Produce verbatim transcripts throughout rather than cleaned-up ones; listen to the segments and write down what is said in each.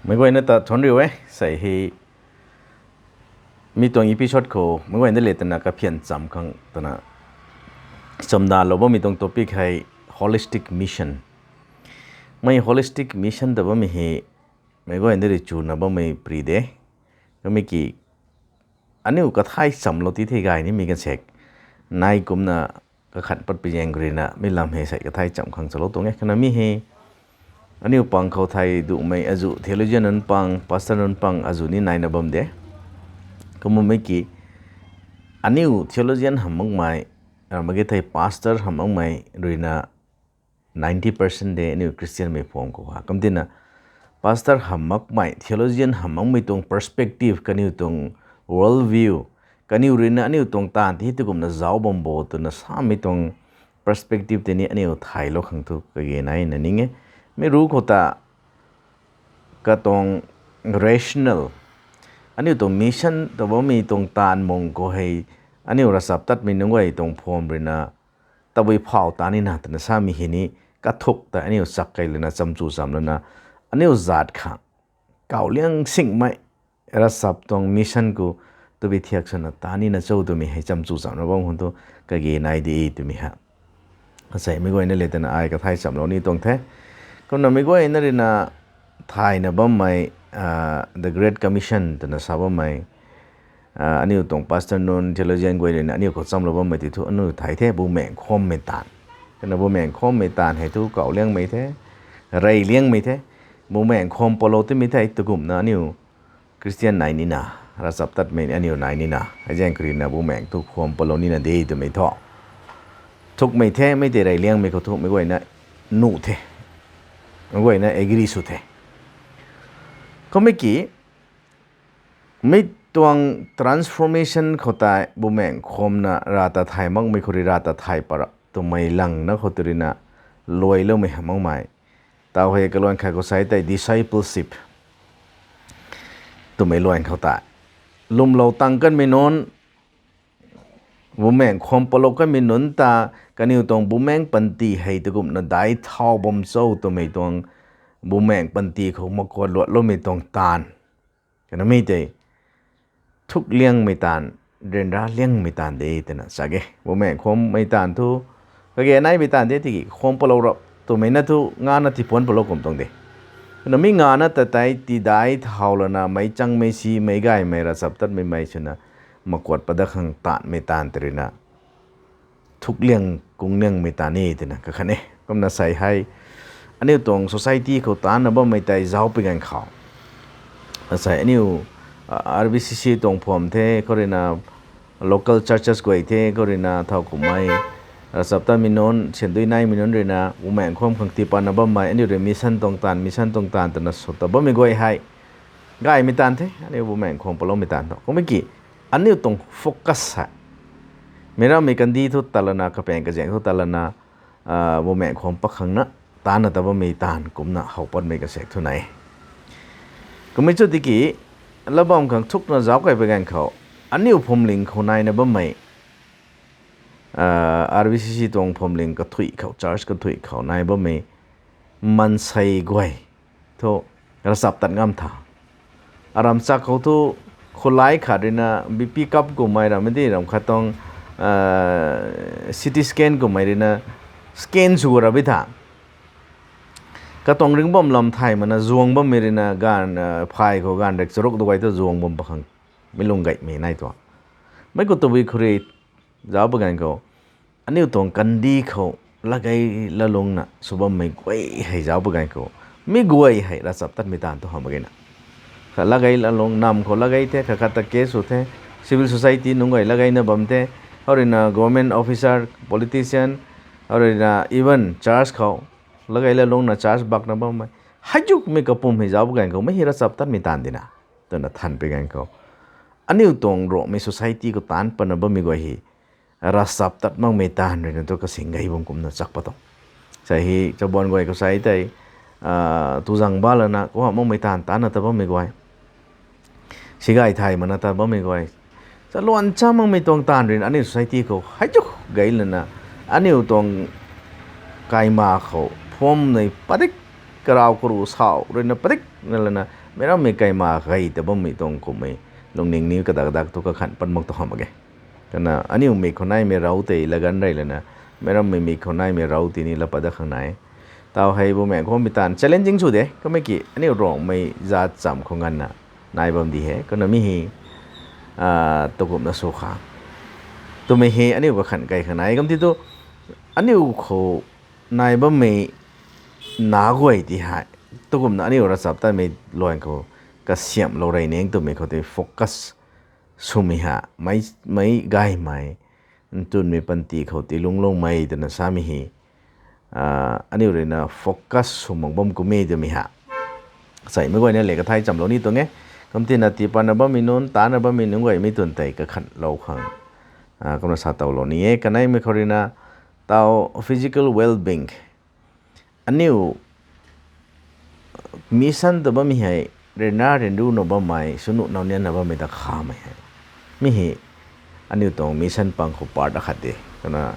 Meic guayna ta thuanc riu e, sei hei mi tuang episode khou meic guayna le twna kaphian cham khang twna chamdalou bammei tuang topic hei holistic mission. Mi holistic mission ta bammei hei meic guayna rui chuna bammei pary de. Kamei ki aniu kathai chamlou ti thei gay nimei kan sek nai kumna kakhat pat pi zaeng khou ruina mi lam hei sei kathai cham khang chalou tuang e. Kana mi hei aniu pang khou thei duhmei azuh theologian nunc pang, pastor nunc pang azuh ni naina bam de. Kumna mi ki aniu theologian hamh makmei, ram mak ge thei pastor hamh makmei ruina ninety percent de aniu Christianmei phuam khou ha. Kumtina pastor hamh makmei, theologian hamh makmei tuang perspective, kaniw tuang world view, kaniw ruina aniu tuang taanv ti hei tu kumna zauc bam bo twna samei tuang perspective tei ni aniu thaylou khang thu kage naina ning e. Mi ruc khou ta katuang rational, aniu tuang mission ta bammei tuang taanv mung khou hei aniu ravchaptatmei nunc guay tuang phuam ruina tabui phau ta nina twna samei hei ni kathuk ta aniu chak kei lana chamchu cham lana aniu zat khang kawliang singmei ravchap tuang mission khou tabui thiak swna ta nina cho twmei hei chamchu chamna bam khang thu kage nai de twmei ha. Asei meic guayna le twna ai kathai chamlou ni tuang the. Kumna meic guayna ruina thayna bammei, the Great Commission twna sa bammei, aniu tuang pastor nunc, theologian guay ruina aniu khou chamlou bammei ti thu aniu thay the, Bumaengc Khwammei taanv. Kana Bumaengc Khwammei taanv hei thu kawliangmei the, reyliangmei the. Bumaengc Khwam palou timei thei tu kumna aniu Christian nai nina, ravchaptatmei aniu nai nina, hei zaeng khou ruina Bumaengc thu khwam palou nina de twmei thu thukmei the, mei tei reyliangmei khou thu meic guayna nuh the, meic guayna agree sw the. Kummei ki mi tuang transformation khou tei Bumaengc Khwamna rav ta thay makmei khou rui rav ta thay para twmei langna khou tu ruina luailoumei hamh makmei. Tau hei kaluan khat khou sa tei discipleship twmei luan khou tei lwmlou tang kanmei nunc, Bumaengc Khwam palou kanmei nunc ta kaniw tuang bumaengc panty hei tu kumna daic thau bam cho twmei tuang Bumaengc panty khou makuat luatloumei tuang taanv. Kana mi tei thukliangmei taanv, ryanra liangmei taanv de twna sa e. Bumaengc Khwammei taanv thu kage naimei taanv de tiki khwam palou rap twmei na thu ngana tipuanc palou kum tuang de. Kana mi ngana ta tei tidaic thau lana meic changmei si, meic gaymei, ravchaptatmei mei swna makuat pat dat khang taanvmei taanv tei ruina thukliang kungliangmei taanv e twna kakhan e. Kumna sei hei aniu tuang society khou taancna bammei tei zauc pi ganv khou, asei aniu RBCC tuang phuam the, khou ruina local churches guay the, khou ruina thau kummei ravchaptatmei nunc, syandui naimei nunc ruina Bumaengc Khwam khang tii patna bammei aniu rui mission tuang taanv, mission tuang taanv twna sw ta bammei guay hei gaymei taanv the, aniu Bumaengc Khwam paloumei taanv thu. Kummei ki aniu tuang focus hei meic rammei kandih thu tat lana, kapaeng kazaeng thu tat lana, Bumaengc Khwam pakhangna taancna ta bammei taanv kumna how patmei kasaek thu nai e. Kummei chu tiki latbam khang thukna zauc kai pi ganv khou aniu phuamling khou naina bammei, RBCC tuang phuamling kathuih khou, church kathuih khou nai bammei maansei guay thu ravchaptat ngam tha. Aram chak khou thu khulai khat ruina BP cup kummei ram di ram khat tuang CT scan kummei ruina scan sw rap bi tha. Katuang ringc bam lam thay mana zuang bammei ruina ganv, phay khou ganv rek charuk tu guay thu zuang bam pakhang mi lung gaymei nai tuang. Mei khou tabui khou rui zauc pi ganv khou aniu tuang kandih khou latgei latlungna sw bammei guay hei zauc pi ganv khou mi guay hei ravchaptatmei taanv thu hamh mak ge na. Khat latgei latlung, nam khou latgei the, khat khat ta case sw the, civil society nunc guay latgeina bam the, khou ruina government officer, politician, khou ruina even church khou latgei latlungna church bakna bammei, hei zuk mi kapwm hei zauc pi ganv khou mi hei ravchaptatmei taanv di na twna than pi ganv khou aniu tuang Ruangmei society khou taanc patna bammei guay hei ravchaptat makmei taanv ruina thu kasing gay bam kumna chak pat tuang. Sa hei chabuan guay khou sa tei tuzang ba lana khou hamh makmei taanv taancna ta bammei guay, sigay thay mana ta bammei guay, chaluan cha makmei tuang taanv ruina aniu society khou hei zuk gay lana aniu tuang kaima khou phuam nei padik karau karu sau ruina padikna lana, meic rammei kaima gay ta bammei tuang kummei lungning ni kadak kadak thu kakhan pat mak tu hamh mak ge. Kana aniu mik khou naimei rau tei laganv rey lana, meic rammei mik khou naimei rau tei ni la pat dat khang nai. Tau hei bumaengc khou mi taanv challenging sw de, kamei ki aniu Ruangmei zaat cham khou nganvna nai bam di he. Kana mi hei, tukumna sw khang twmei hei aniu kakhan kai khang nai. Kum ti thu aniu khou nai bammei nac guay ti hei, tukumna aniu ravchaptatmei luan khou kasiamhlou rey ning twmei khou tei focus swmei ha, meic gaymei, ntunmei panty khou ti lungcloumei twna samei hei, aniu ruina focus sw mak bam kum e twmei ha. Seimei guayna le kathai chamlou ni tuang e. Kum tina tiipatna bammei nunc, taancna bammei nunc guay mi twn tei kakhanlou khang kumna sa towlou ni e. Kaneimei khou ruina tau physical well-being, aniu mission ta bammei hei, ryanra ryanruna bammei, swnuh naunianna bammei ta khamei hei, mi hei aniu tuang mission pang khou part akhat de. Kana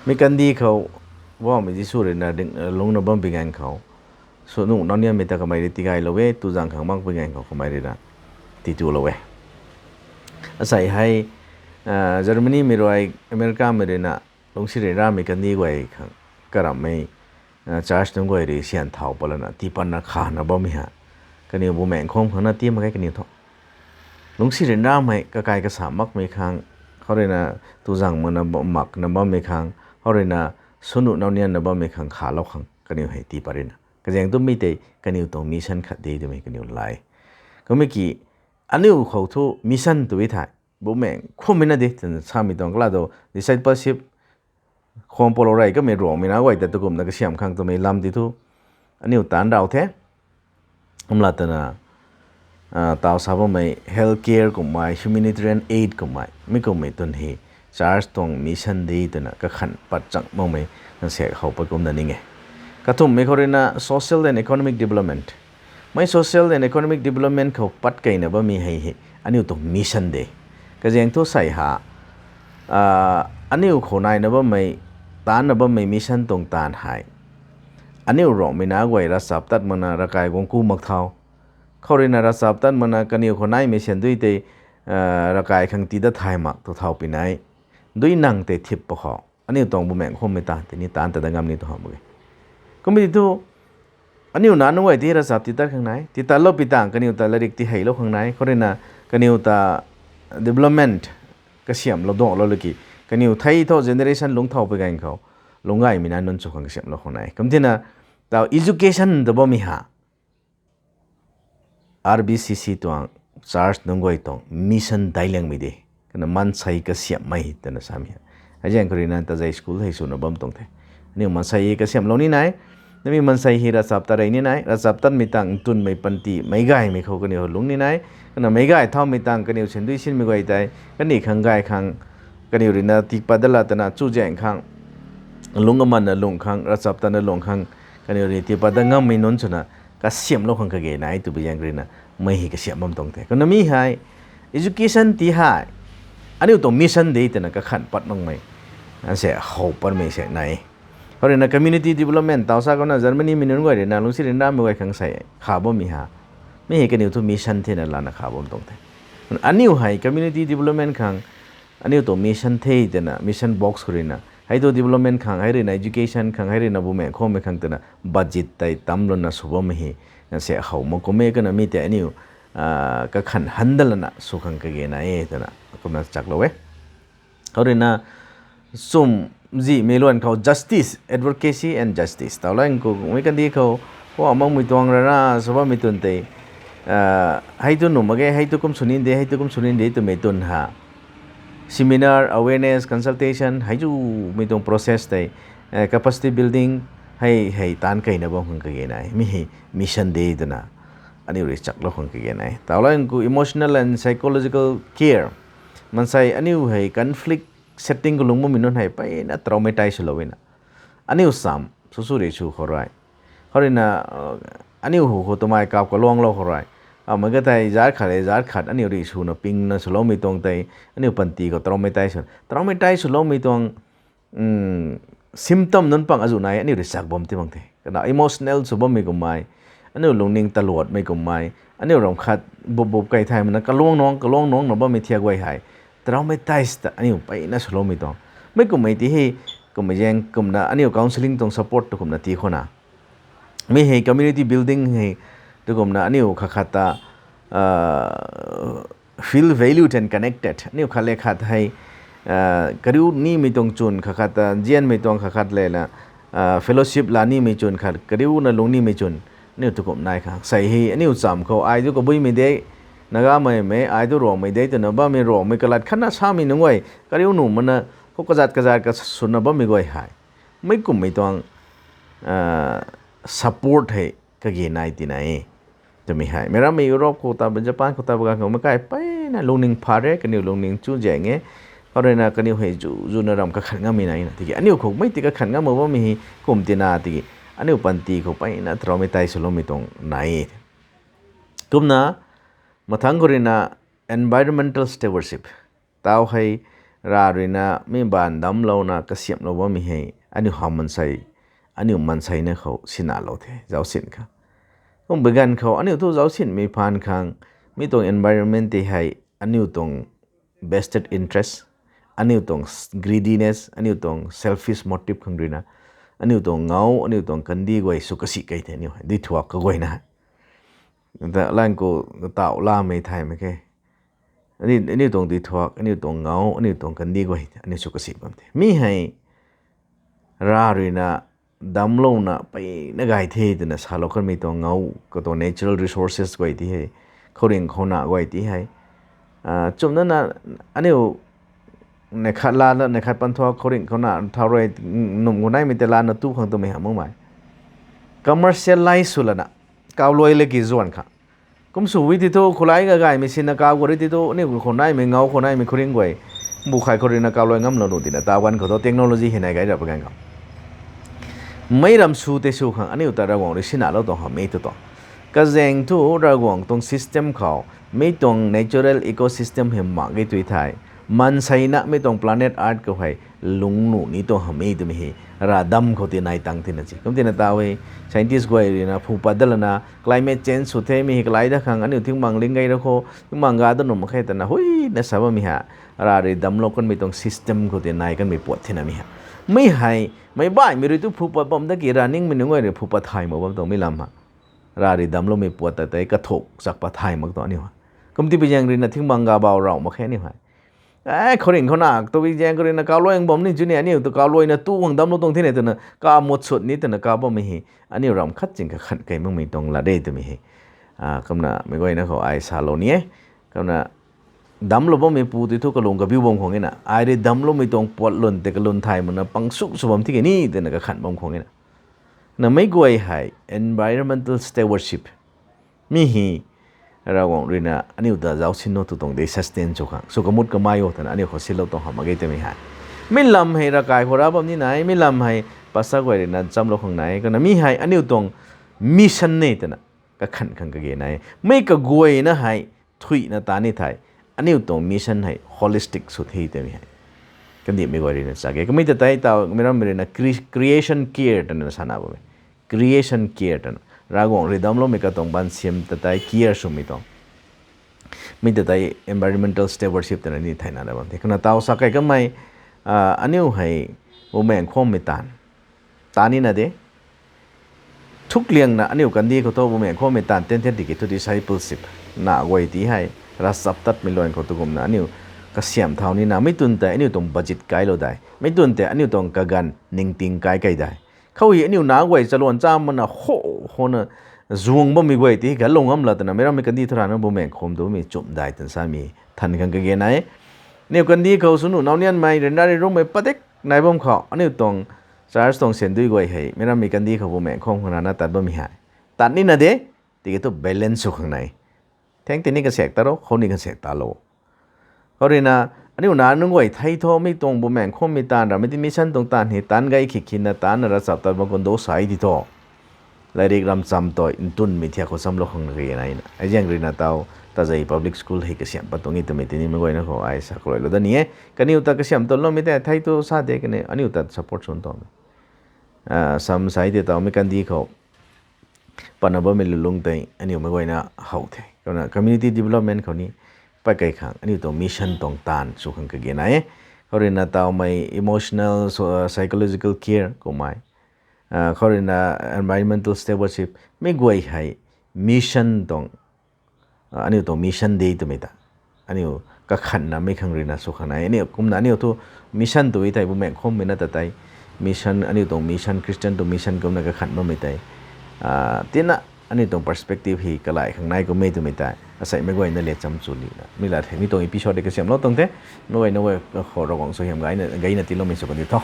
mi kandih khou Poubauhmei Jisu ruina lungcna bam pui ganv khou, swnuh naunianmei ta kamei rui tigaylou e, tuzang khang mak pui ganv khou kamei ruina titulou e. Asei hei Germanymei rui, Americamei ruina lungcsi ryanramei kandih guay khang karamhmei church nunc guay rui syan thau patlana tiipatna khana bammei ha. Kaniw bumaengc kham khang na ti mak ge kaniw thu. Lungcsi ryanramei kakai kasa makmei khang, khou ruina tuzang mana makna bammei khang, khou ruina swnuh naunianna bammei khang khalou khang kaniw hei tiipat ruina. Kazaeng tu mi tei kaniw tuang mission khat de twmei kaniw lai. Kummei ki aniu khou thu mission tw e thei, bumaengc khummei na de twna samei tuang kala do discipleship kham palou rey kamei Ruangmei nac guay ta tukumna kasiamh khang twmei lam ti thu, aniu taanc rau the. Kumla twna tau sa bammei health care kummei, humanitarian aid kummei, mi kummei twn hei church tuang mission de twna kakhan pat chang makmei nang se how pat kumna ning e. Kathumhmei khou ruina social and economic development. Mei social and economic development khou pat keyna bammei hei hei aniu tuang mission de. Kazaeng thu sei ha, aniu khou naina bammei, taancna bammei mission tuang taanv hei, aniu Ruangmei nac guay ravchaptat makna ravkai guang ku mak thau, khou ruina ravchaptat makna kaniw khou naimei syan dui tei ravkai khang tii dat thay mak tu thau pui nai. Dui nang tei thip pa khou aniu tuang bumaengc khummei taanv tei ni taanc ta dat ngam ni tu hamh mak ge. Kummei ti thu aniu nac nunc guay ti ravchap tii tat khang nai, tii tatlou pi tang kaniw ta latrik tiheilou khang nai, khou ruina kaniw ta development kasiamhlou daklou laki, kaniw thei thu generation lungc thau pui ganv khou lungc gaymei nac nunc sw khang kasiamhlou khang nai. Kum tina tau education ta bammei ha, R B C C tuang church nunc guay tuang mission daic liangmei de. Kana maansei kasiamhmei twna samei ha. Hei zaeng khou ruina tazei school hei swna bam tuang the. Aniu maansei kasiamhlou ni nai. Namei maansei hei ravchaptat rey ni nai. Ravchaptatmei tang ntunmei panty meic gaymei khou kaniw lungc ni nai. Kana meic gay thaumei tang kaniw syan dui sinmei guay tei kaniw khang gay khang, kaniw ruina tiipat dat la twna chuzaeng khang, lungc amanna lungc khang, ravchaptatna lungc khang, kaniw rui tiipat dat ngammei nunc swna kasiamhlou khang kage nai twpui zaeng ruina mei hei kasiamh bam tuang the. Kumna mi hei education ti hei aniu tuang mission de twna kakhan pat makmei nang se how patmei se nai. Khou ruina community development tau sa kumna Germanymei nunc guay ruina lungcsi ryanramei guay khang sei kha bammei ha, mi hei kaniw thu mission thena lana kha bam tuang the. Aniu hei community development khang aniu tuang mission the twna mission box khou ruina hei tu development khang, hei ruina education khang, hei ruina bumaengc khummei khang twna budget tei tamlouna sw bammei hei nang se how mak kum e. Kana mi tei aniu kakhan handle lana sw khang kage nai e twna kumna chaklou e. Khou ruina chumzihmei luan khou justice, advocacy and justice tau lan khou mei kandih khou khou makmei tuang rana sw bammei twn tei hei tu nuh mak ge, hei tu kum sw ni de, hei tu kum sw ni de twmei twn ha seminar, awareness, consultation hei zumei tuang process tei capacity building hei hei taanc keyna bam khang kage nai. Mi hei mission de twna aniu rui chaklou khang kage nai. Tau lan khou emotional and psychological care. Maansei aniu hei conflict setting khou lungc bammei nunc hei peyna traumatize swlou na, aniu sam sw sw rui sw khou rui, khou ruina aniu hu khou twmei kap kaluanglou khou rui, amei ka tei zaat khat e zaat khat aniu rui swna pingna swloumei tuang tei aniu panty khou traumatize sw, traumatize swloumei tuang symptom nunc pang azuh nai aniu rui chak bam ti bang the. kana emotional sw bammei kummei, aniu lungning taluatmei kummei, aniu ram khat bup bup kai thay mana kaluang nuang kaluang nuang na bammei thiak guay hei, taraumei tais ta aniu peyna swloumei tuang. Mei kummei ti hei, kummei zaeng kumna aniu counselling tuang support tu kumna ti khou na, mi hei community building hei, tu kumna aniu khat khat ta feel valued and connected. Aniu khat le khat hei kariu nimei tuang chwn khat khat ta, nzianmei tuang khat khat le la, fellowship la nimei chwn khat kariuna lung nimei chwn, aniu tu kum nai khang sei hei aniu cham khou ai tu kabuimei de, Nagamei mei ai tu Ruangmei de twna bammei Ruangmei kalat khatna samei nunc guay kariu nuh mana, khou kazat kazat ka swna bammei guay hei, mei kummei tuang support hei kage nai tina e. Twmei hei meic rammei Europe khou ta, Japan khou ta, baganv khou meic kai peyna lungning pha re, kaniw lungning chuzaeng e. Khou ruina kaniw hei zu zuna ram kakhat ngammei nai na tiki aniu khou mei ti kakhat ngam mak bammei hei kum tina tiki aniu panty khou peyna taraumei tai swloumei tuang nai e. Kumna mathangc khou ruina environmental stewardship, tau hei rav ruina mi baanv damclouna kasiamhlou bammei hei aniu hamv mansei, aniu manseina khou sinalou the zaucsin kha. Kum baganv khou aniu thu zaucsinmei phaan khang, mi tuang environment tei hei aniu tuang vested interest, aniu tuang greediness, aniu tuang selfish motive khang ruina, aniu tuang ngau, aniu tuang kandih guay sw kasi kei the aniu hei duithuak kaguayna hei. Lan khou tauh lamei thay mak khe. Aniu tuang duithuak, aniu tuang ngau, aniu tuang kandih guay aniu sw kasi bam the. Mi hei rav ruina damclouna peyna gay the twna salou kanmei tuang ngau, katuang natural resources guay ti hei khouringh khouna guay ti hei, chumna na, aniu neih khat lana neih khat panthuak khouringh khouna thau rui, num khou naimei tei lana tu khang twmei hamh makmei commercialize sw lana kawluai laki zuan kha. Kum sw wi ti thu khoulai gagaymei sinna kaw khou rui ti thu aniu khou naimei ngau khou naimei khouringh guay, bu khai khou ruina kawluai ngamlou nuh tina tau ganv khou thu technology hei nai gay rap ganv khou meic ram sw tei sw khang aniu ta Ravguangc rui sinalou tuang hamh e tu tuang. Kazaeng thu Ravguangc tuang system khou, mi tuang natural ecosystem hei mak ge tui thei, manseina mi tuang planet Earth khou hei lungc nuh ni tuang hamh e twmei hei rav damc khou ti nai tang tina si. Kum tina tau hei scientist guay ruina phu pat dat lana climate change sw themei hei kalai dat khang aniu thingmang ling gay ra khou thingmang ga dat nuh mak khe twna huina sa bammei hei rav rui damclou kanmei tuang system khou ti nai kanmei puat thinamei hei, mi hei meic baihmei rui tu phu pat bam dat ki rav ningmei nunc guay rui phu pat thay mak bam tuang mi lam hei rav rui damcloumei puat ta tei kathuk chak pat thay mak tuang aniu hei. Kum ti pi zaeng ruina thingmang ga bau rauh mak khe aniu hei. E, khouringh khouna tu pi zaeng khou ruina kawluai bam ni chu ni aniu tu kawluaina tu khang damclou tuang thina twna kamut sut ni twna kaw bammei hei aniu ram khat ching kakhat kei makmei tuang lat de twmei hei, kumna meic guayna khou ai salou ni e. Kumna damclou bammei pu ti thu kalung kabiu bam khang e na, ai rui damcloumei tuang puat lwn tei kalwn thay mana pang suk sw bam thi ke ni twna kakhat bam khang e na. Na meic guay hei environmental stewardship, mi hei Ravguangc ruina aniu ta zaucsin o tu tuang de sustain sw khang sw kamut kamei o twna aniu khou silou tuang hamh mak ge twmei hei, mi lam hei ravkai khou rav bam ni nai, mi lam hei pastor guay ruina nchamlou khang nai, kumna mi hei aniu tuang mission e twna kakhan khang kage nai. Mei kaguayna hei thuihna ta ni thei, aniu tuang mission hei holistic sw the twmei hei kandihmei guay ruina sa ge. Kamei ta tei tau meic rammei ruina cre-, creation care twna sana bammei, creation care twna Ravguangc rui damcloumei katuang bansiam ta tei care swmei tuang, mi ta tei environmental stewardship twna ni theina da bam the. Kumna tau sa kei kamei, aniu hei bumaengc khammei taanv, taanv nina de. Thukliangna aniu kandih khou thu bumaengc khammei taanv ten the tiki thu discipleship na guay ti hei ravchaptatmei luan khou tu kumna aniu kasiamh thau nina, mi twn tei aniu tuang budget kailou dai, mi twn tei aniu tuang kaganv ningting kai kei dai. Khou hei aniu na guay chaluan cha mana ho, hona zuang bammei guay ti hei galou ngam la twna meic rammei kandih thu rana bumaengc kham tumei chumh dai twna samei than khang kage nai. Aniu kandih khou sw nuh nau nianmei ryanra rui rumei padik nai bam khou aniu tuang church tuang sandui guay hei meic rammei kandih khou bumaengc kham khang rana tat bammei hei tat nina de. Tiki thu balance sw khang nai. Thang tini kasaek ta ro, khou ni kasaek ta lou. Khou ruina aniu na nunc guay thei thu mi tuang bumaengc khammei taanv ramei ti mission tuang taanv hei taanv gay khik khina taanvna ravchaptat bam khou do sai ti thu, lairik ram cham tei ntwnmei thiak khou chamlou khang kage naina. Azaeng ruina tau Tazei Public School hei kasiamh pat tuang e twmei tini meic guayna khou ai sa kaluailou dat ni e. Kaniw ta kasiamh tuanloumei tei thei thu sa de, kaniw aniu ta support swn tuang sam sai tei tawmei kandih khou patna bammei lulung tei aniu meic guayna how the. Kumna community development khou ni pat kei khang aniu tuang mission tuang taanv sw khang kage nai e. Khou ruina tawmei emotional, psychological care kummei, khou ruina environmental stewardship, mei guay hei mission tuang aniu tuang mission de twmei ta aniu kakhatnamei khang ruina sw khang nai. Aniu kumna aniu thu mission tw thei bumaengh khummei na ta tei mission, aniu tuang mission, Christian tuang mission kumna kakhat bammei tei tina aniu tuang perspective hei kalai khang nai kummei twmei tei asei meic guayna le cham chu nina mi la the. Mi tuang episode de kasiamlou tuang the. Meic guayna khou Ravguangc suaihiam gayna tiiloumei sw kan di tho.